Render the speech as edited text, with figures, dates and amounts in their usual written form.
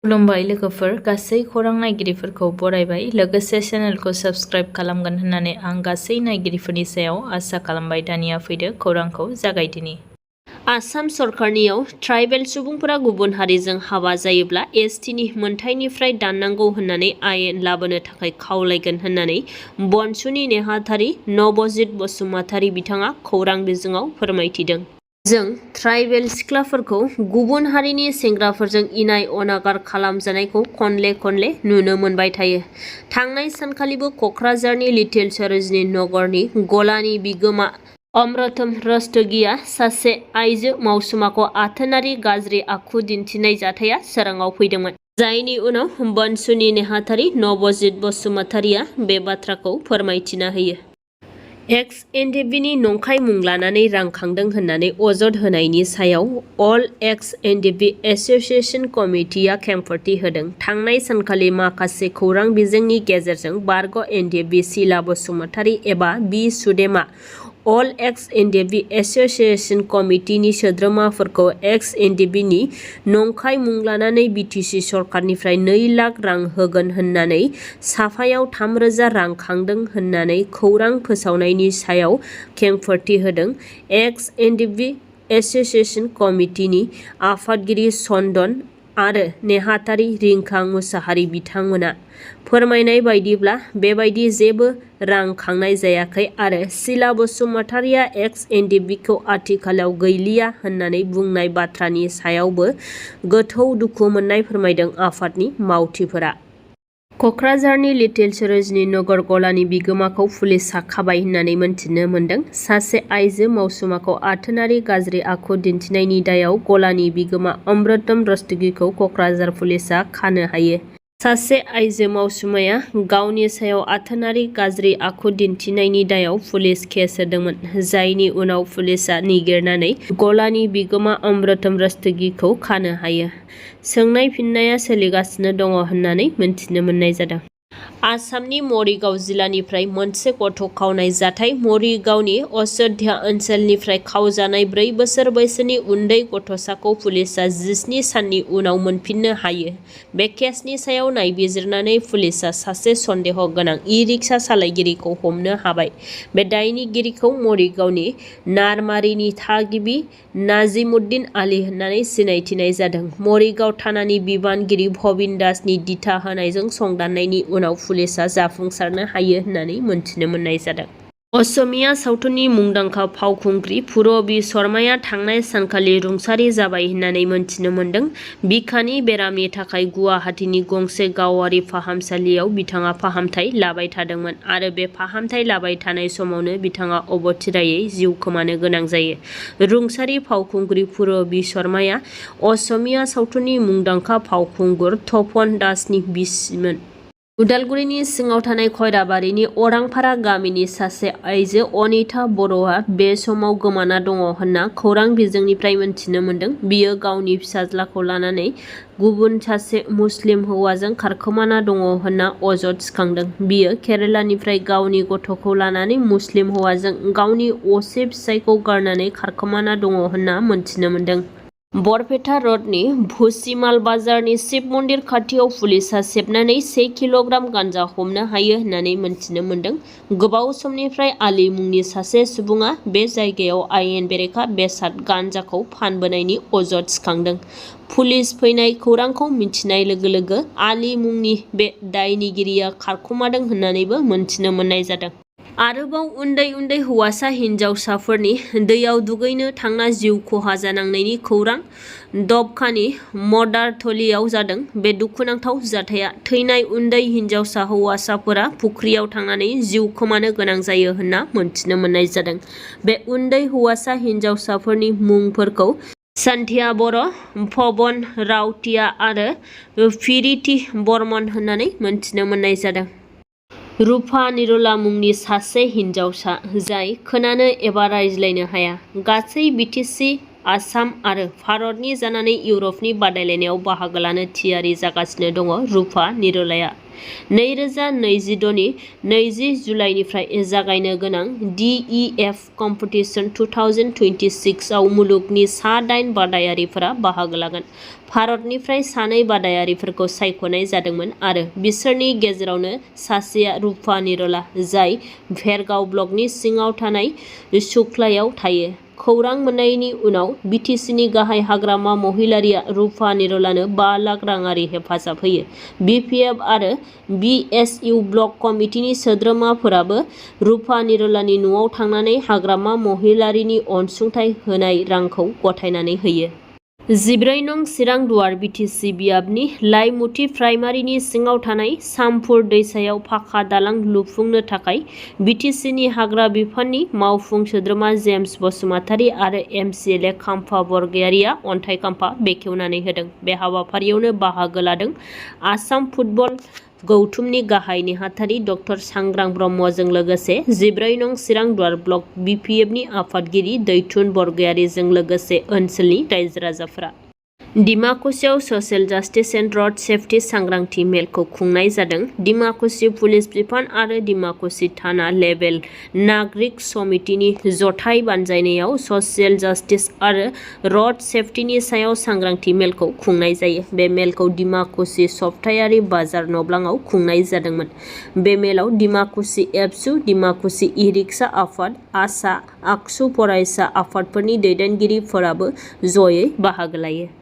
खुलुमबाय लोगोफोर, गासै खौरां नायगिरिफोरखौ बरायबाय। लोगोसे चेनेलखौ साबस्क्राइब खालामगोन होननानै आं गासै नायगिरिफोरनि सायाव आसा खालामबाय। दानिया फैदो खौरांखौ जागायदिनि। आसाम सरकारनियाव ट्राइबेल सुबुंफोरा गुबुन हारिजों हाबा जायोब्ला एसटिनि मोनथायनिफ्राय दाननांगौ होननानै आयेन लाबोनो थाखाय खावलायगोन होननानै बनसुनि नेहाथारि नबजित बसुमतारी बिथाङा खौरां बिजोङाव फोरमायथिदों। जों ट्राइबेल सिख्लाफोरखौ गुबुन हारिनि सेंग्राफोरजों इनाय अनागार खालामजानायखौ खनले नुनो मोनबाय थायो। थांनाय सानखालिबो क'क्राझारनि लिटिल सरोजिनी नगरनि गलानि बिगोमा अमृतम रस्तगिया सासे आइजो मावसुमाखौ आथोनारि गाज्रि आखु दिन्थिनाय जाथाया सोराङाव फैदोंमोन। जायनि उनाव बनसुनि नेहाथारि नबजित बसुमतारीया बे बाथ्राखौ फोरमायथिना होयो। एक्स एनडिएफबिनि नंखाय मुं लानानै रां खांदों होननानै अजद होनायनि सायाव अल एक्स एनडिएफबि एस'सिएशन कमिटिआ खेंफोरथि होदों। थांनाय सानखालि माखासे खौरां बिजोंनि गेजेरजों बारग' एनडिएफबि सिला बसुमतारी एबा बि सुदेमा अल एक्स एनडिएफबि एस'सिएशन कमिटिनि सोद्रोमाफोरखौ एक्स एनडिएफबिनि नंखाय मुं लानानै बिटिसि सरकारनिफ्राय 2 लाख रां होगोन होननानै साफायाव 3,000 रां खांदों होननानै खौरां फोसावनायनि सायाव खेंफोरथि होदों। एक्स एनडिएफबि एस'सिएशन कमिटिनि आफादगिरि चन्दन आरो नेहाथारि रिंखां मुसाहारि बिथांमोना फोरमायनाय बायदिब्ला बेबायदि जेबो रां खांनाय जायाखै आरो सिला बसुमतारीया एक्स एनडिएफबिखौ आथिखालाव गैलिया होननानै बुंनाय बाथ्रानि सायावबो गोथौ दुखु मोननाय फोरमायदों आफादनि मावथिफोरा। क'क्राझारनि लिटिल सरोजिनी नगर गलानि बिगोमाखौ पुलिसआ खाबाय होननानै मोनथिनो मोन्दों। सासे आइजो मावसुमाखौ आथोनारि गाज्रि आखु दिन्थिनायनि दायाव गलानि बिगोमा अमृतम रस्तगिखौ क'क्राझार पुलिसआ खानो हायो। सासे आइजो मावसुमाया गावनि सायाव आथोनारि गाज्रि आखु दिन्थिनायनि दायाव पुलिस केस होदोंमोन। जायनि उनाव पुलिसआ निगिरनानै गलानि बिगोमा अमृतम रस्तगिखौ खानो हायो। सोंनाय फिननाया सोलिगासिनो दङ होननानै मिथिनो मोननाय जादों। आसामनि मरिगाव जिल्लानिफ्राय मोनसे गथ' खावनाय जाथाय। मरिगावनि अयोध्या ओनसोलनिफ्राय खावजानाय 4 बोसोर बैसोनि उन्दै गथ'साखौ पुलिसआ 17 साननि उनाव मोनफिननो हायो। बे केसनि सायाव नायबिजिरनानै पुलिसआ सासे सन्देह गोनां इ-रिक्सा सालायगिरिखौ हमनो हाबाय। बे दायनिगिरिखौ मरिगावनि नारमारिनि थागिबि नाजिमुद्दिन आली होननानै सिनायथिनाय जादों। मरिगाव थानानि बिबानगिरि भबिन दासनि दिथा होनायजों संदाननायनि उनाव पुलिसआ जाफुंसारनो हायो होननानै मोनथिनो मोननाय जादों। असमिया सावथुननि मुंदांखा फावखुंग्रि पुरबि शर्माया थांनाय सानखालि रुंसारि जाबाय होननानै मोनथिनो मोन्दों। बिखानि बेरामनि थाखाय गुवाहाटीनि गंसे गावारि फाहामसालियाव बिथाङा फाहामथाय लाबाय थादोंमोन आरो बे फाहामथाय लाबाय थानाय समावनो बिथाङा अबथिरायै जिउ खोमानो गोनां जायो। रुंसारि फावखुंग्रि पुरबि शर्माया असमिया सावथुननि मुंदांखा फावखुंगुर तपन दासनि बिसिमोन। उदालगुरिनि सिङाव थानाय खयराबारिनि अरांपारा गामिनि सासे आइजो अनिता बर'आ बे समाव गोमाना दङ होनना खौरां बिजोंनिफ्राय मिथिनो मोन्दों। बियो गावनि फिसाज्लाखौ लानानै गुबुन सासे मुस्लिम हौवाजों खारखोमाना दङ होनना अजद थिखांदों। बियो केरालानिफ्राय गावनि गथ'खौ लानानै मुस्लिम हौवाजों गावनि असे फिसायखौ गारनानै खारखोमाना दङ होनना मोनथिनो मोन्दों। बरपेटा रडनि भुसिमाल बाजारनि शिब मन्दिर खाथियाव पुलिसआ सेबनानै 1 किल'ग्राम गान्जा हमनो हायो होननानै मोनथिनो मोन्दों। गोबाव समनिफ्राय आली मुंनि सासे सुबुङा बे जायगायाव आयेन बेरेखा बेसाद गान्जाखौ फानबोनायनि अजद थिखांदों। पुलिस फैनाय खौरांखौ मिथिनाय लोगो आली मुंनि बे दायनिगिरिया खारखोमादों होननानैबो मोनथिनो मोननाय जादों। आरोबाव उन्दै हौवासा हिनजावसाफोरनि दैयाव दुगैनो थांना जिउ खहा जानांनायनि खौरां दबखानि मदारथलीयाव जादों। बे दुखुनांथाव जाथाया थैनाय उन्दै हिनजावसा हौवासाफोरा फुख्रियाव थांनानै जिउ खोमानो गोनां जायो होनना मोनथिनो मोननाय जादों। बे उन्दै हौवासा हिनजावसाफोरनि मुंफोरखौ सान्थिया बर', पवन रावतिया आरो प्रिति बर्मन होननानै मोनथिनो मोननाय जादों। रुपा निरला मुंनि सासे हिनजावसा जाय खोनानो एबा रायज्लायनो हाया, गासै बिटिसि, आसाम आरो भारतनि जानानै इउरपनि बादायलायनायाव बाहागो लानो थियारि जागासिनो दङ। रुपा निरलाया 2022 नि 20 जुलाइनिफ्राय जागायनो गोनां DEF कम्पिटिशन 2026 आव मुलुगनि सा 8 बादायारिफोरा बाहागो लागोन। भारतनिफ्राय 2 बादायारिफोरखौ सायख'नाय जादोंमोन आरो बिसोरनि गेजेरावनो सासेया रुपा निरला, जाय भेरगाव ब्लकनि सिङाव थानाय सुक्लायाव थायो। खौरां मोननायनि उनाव BTCनि गाहाय हाग्रामा महिलारिया रुपा निरलानो 5 लाख राङारि हेफाजाब होयो। BPF आरो BSU ब्लक कमिटिनि सोद्रोमाफोराबो रुपा निरलानि न'आव थांनानै हाग्रामा महिलारिनि अनसुंथाइ होनाय रांखौ गथायनानै होयो। 14 नं चिरां दुवार BTC बियाबनि लाइमुथि प्राइमारिनि सिङाव थानाय सामफुर दैसायाव पाका दालां लुफुंनो थाखाय BTCनि हाग्रा बिफाननि मावफुं सोद्रोमा जेम्स बसुमतारी आरो MCLA खाम्फा बरगयारिया अन्थाइ खाम्फा बेखेवनानै होदों। बे हाबाफारियावनो बाहागो लादों आसाम फुटबल गौथुमनि गाहाय नेहाथारि ड सांग्रां ब्रह्मजों लोगोसे 14 नं चिरां दुवार ब्लक BPFनि आफादगिरि दैथुन बरगयारिजों लोगोसे ओनसोलनि रायजो-राजाफोरा। डिमाकुसियाव social justice and road safety सांग्रांथि मेलखौ खुंनाय जादों। डिमाकुसि पुलिस बिफान आरो डिमाकुसि थाना लेभेल नागरिक समितिनि जथाय बानजायनायाव ससियेल जास्टिस आरो रड सेफ्टिनि सायाव सांग्रांथि मेलखौ खुंनाय जायो। बे मेलखौ डिमाकुसि सप्तायारि बाजार नब्लाङाव खुंनाय जादोंमोन। बे मेलाव डिमाकुसि एबसु, डिमाकुसि ई-रिक्सा आफाद, आसा, आक्सु फरायसा आफादफोरनि दैदेनगिरिफोराबो जयै बाहागो लायो।